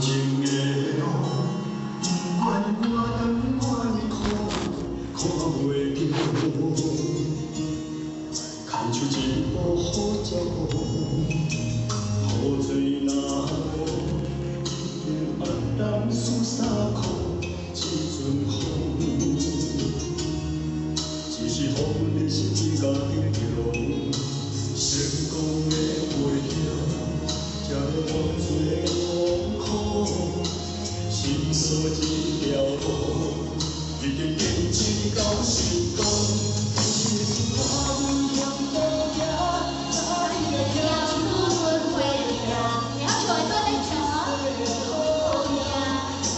前的路，不管我长偌呢苦，看袂著。牵手一步好脚步，雨水若落，已经暗淡输衫裤，一阵风。只是予阮的心家己强，成功的背后，才会偌济艰苦。寻索这条路，一定坚持到成功。我危险地行，跳出轮回命，你要唱的做咧唱哦。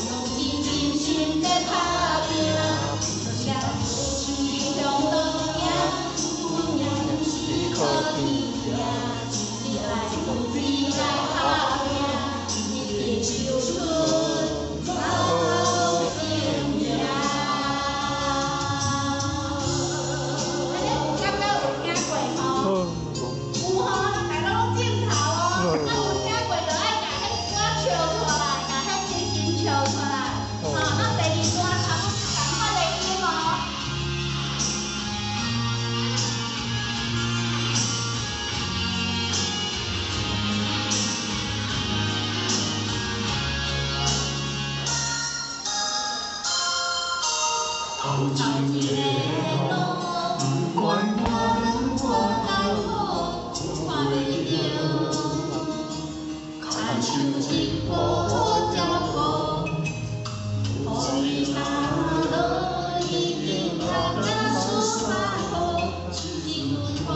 用真真心在打拼，双手向倒行，有影是靠天命，只爱努力来打拼，一定唱出好声名。安尼有感觉有听过吼？有吼，大家拢点头哦。啊，有听过就爱共彼歌唱出来，共彼情形唱出来。吼，啊，第二段差不多仝款的音哦。头前的路，不管我偌艰苦，看袂著。牵手一步好脚步，雨水若落，已经暗淡输衫裤，一阵风。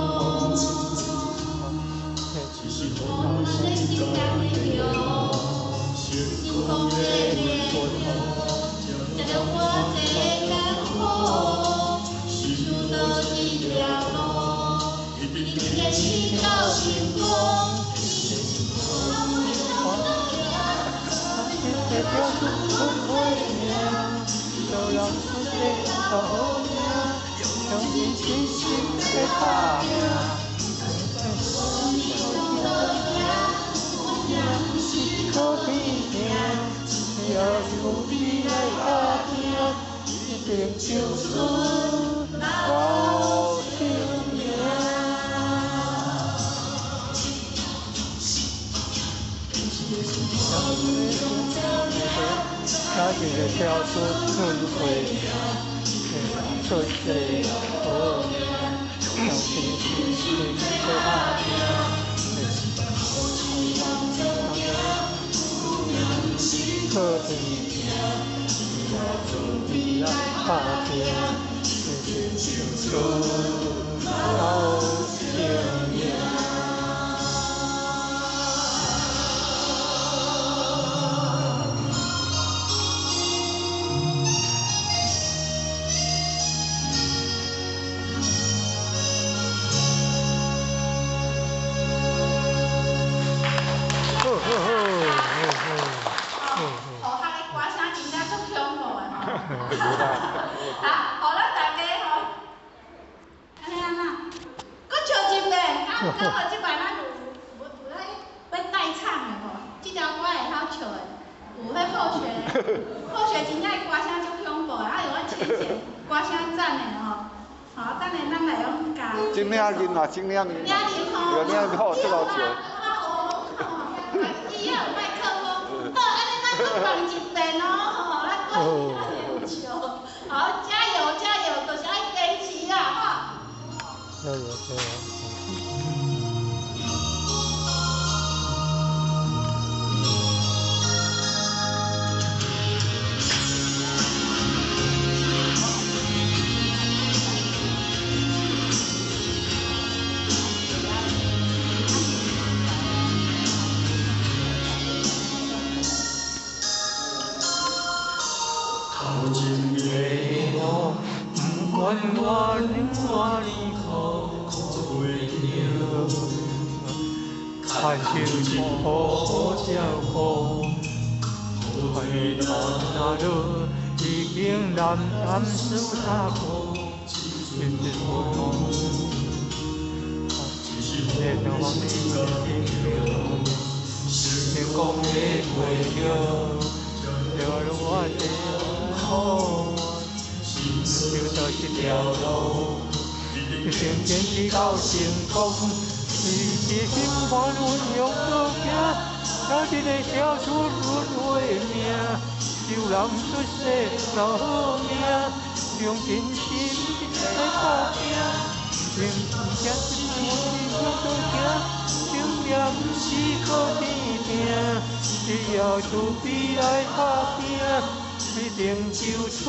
只是予阮的心家己强，成功的背后，吃着偌济艰苦，想到这条路，一定一定坚持到成功。唱出老生命。他这个跳出轮回，出世好命，用真心心在打拼。靠天命，来打拼，唱出老生命。好好好好好。哦，学的歌声真正足恐怖的吼。啊，予咱大家吼，按呢按怎？阁唱一遍，啊，毋过吼，这摆咱有有有咧欲代唱的无？这条歌会晓唱的，有彼好学，好学真正歌声足恐怖的，啊，用阮浅浅歌声赞的吼。好，等下咱来用教。真领音啊，真领音。领音吼。对，领音好，足𠢕笑。伊也有麦克风，好，按呢咱阁放一遍哦，吼，咱阁唱。好，加油加油，就是爱坚持啦，吼。加油加油！头前的路，不管偌难偌苦，看袂著。牵手一步好脚步，雨水若落，已经蓝蓝输衫裤，一阵风。只是予阮的心家己强，成功的的回響，著我的好，就做這條路，先堅持到成功，是心煩阮勇倒行，今日的寫出阮的名，求人出世留好命，用真心來打拼。用真心阮倒行，經驗是靠天定，只要慈悲來打拼，必定救出。